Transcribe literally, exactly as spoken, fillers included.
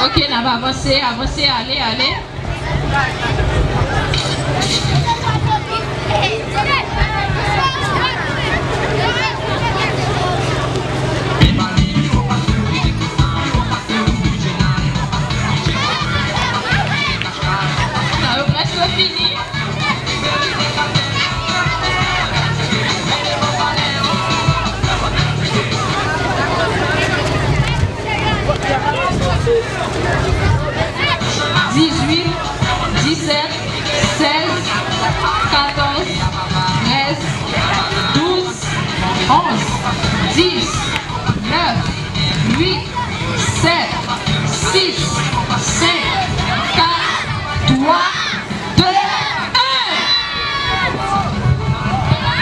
Ok, n ap avanse, avanse, ale, ale. Sa yo prèske fini. Dizuit, disèt, sèz, katòz, trèz, douz, onz, dis, nèf, uit, sèt, sis, senk, kat, twa,